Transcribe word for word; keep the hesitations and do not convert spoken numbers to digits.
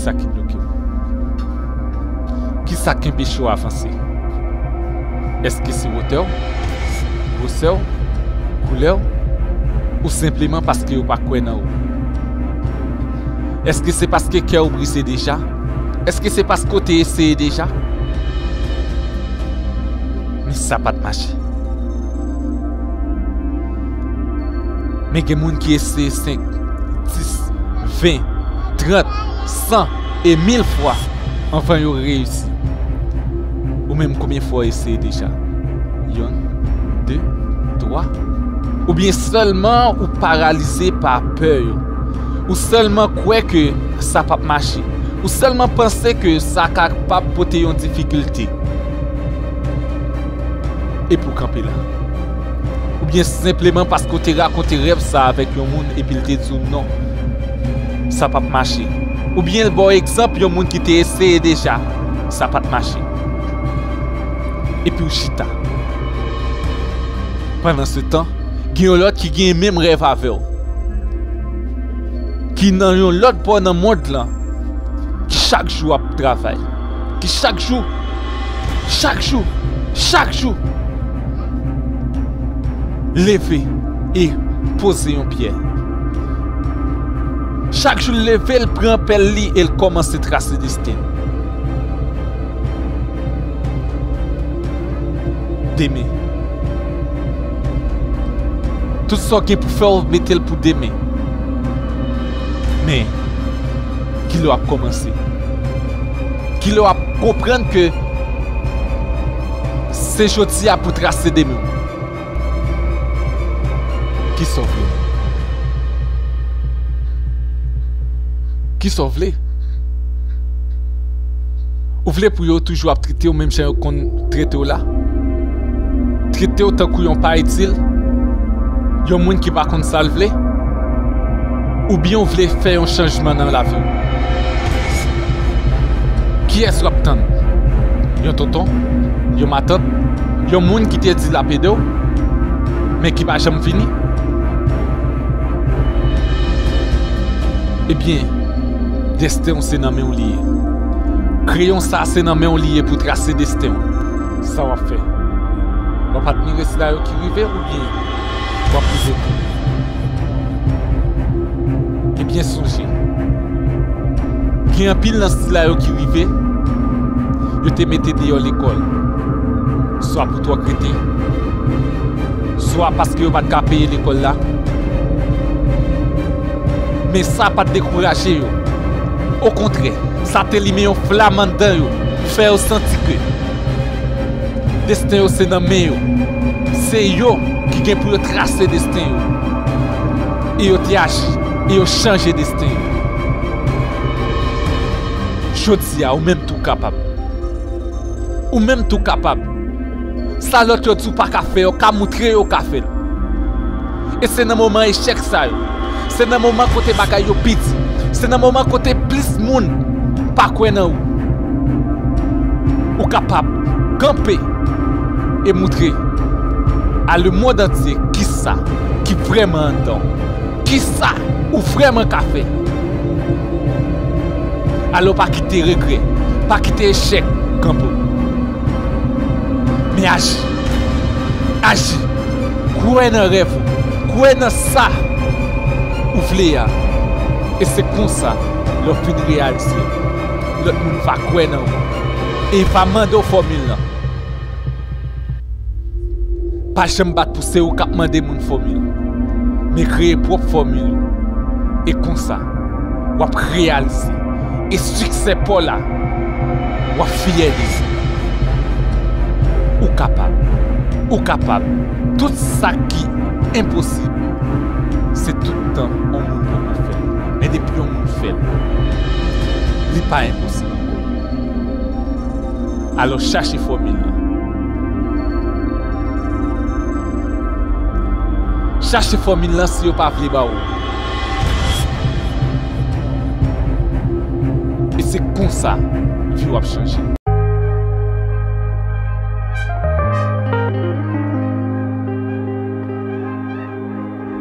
Sa ki bloke w? Kisa k enpeche w avanse? Èske se wotè w, gwosè w, koulè w, ou senpleman paske yo pa kwè nan ou? Èske se paske kè w brize deja? Èske se paske w te eseye deja? Men sa pa t mache. Men gen moun ki eseye senk, dis, ven, trant, san e mil fwa anvan yo reyisi. Ou menm, konbyen fwa w eseye deja? Yonn, de, twa. Oubyen sèlman ou paralize pa pè yo. Ou sèlman kwè ke sa p ap mache. Ou sèlman panse ke sa kapab pote yon difikilte. Epi w kanpe la. Oubyen senpleman paske w te rakonte rèv sa avèk yon moun epi l te di w non, sa p ap mache. Oubyen l ba w egzanp yon moun ki te eseye deja, sa pa t mache. Epi w chita. Pandansetan, gen yon lòt ki gen menm rèv avè w, ki nan yon lòt bò nan mond lan, ki chak jou ap travay, ki chak jou, chak jou, chak jou, leve e poze yon pyè. Chak jou l leve, l pran pèl li e l kòmanse trase desten l. Demen. Tout sa w gen pou fè, w mete l pou demen. Men, kilè w ap kòmanse? Kilè w ap konprann ke se jodi a pou trase demen w? Kisa w vle? Kisa w vle? Ou vle pou yo toujou ap trete w menm jan yo konn trete w la? Trete w tankou yon pa itil? Yon moun ki pa konn sa l vle? Oubyen w vle fè yon chanjman nan lavi w? Kiyès w ap tann? Yon tonton? Yon matant? Yon moun ki te di l ap ede w, men ki pa janm vini? Ebyen, desten w se nan men w li ye. Kreyon sa se nan men w li ye pou trase desten w. Sa w ap fè? W ap admire sila yo ki rive oubyen w ap rive tou? Ebyen sonje, gen anpil nan sila yo ki rive, yo te mete deyò lekòl, swa pou twò krete, swa paske yo pa t ka peye lekòl la. Men sa pa t dekouraje yo. Okontrè, sa te limen yon flam anndan yo, fè yo santi ke desten yo se nan men yo. Se yo ki gen pou yo trase desten yo. E yo te aji, e yo chanje desten yo. Jodi a, ou menm tou kapab. Ou menm tou kapab. Sa lòt yo di w pa ka fè, yo ka moutre yo ka fè l. E se nan moman echèk sa yo, se nan moman kote bagay yo pi di, se nan moman kote plis moun pa kwè nan ou, ou kapab kanpe e moutre a lemonn antye kisa ki vrèman anndan w, kisa ou vrèman ka fè. Alò, pa kite regrè, pa kite echèk kanpe w. Men aji. Aji. Kwè nan rèv ou. Kwè nan sa ou vle a. E se konsa, lè w fin reyalize, lòt moun va kwè nan ou. E va mande w fòmil lan. Pa janm bat pou se ou k ap mande moun fòmil, men kreye pwòp fòmil ou. E konsa, w ap reyalize. E siksè pa w la, w ap fyè de li. Ou kapab. Ou kapab. Tout sa ki enposib, se tout tan yon moun poko fè l. Men depi yon moun fè l, li pa enposib ankò. Alò, chache fòmil lan. Chache fòmil lan si yo pa vle ba ou. E se konsa vi w ap chanje.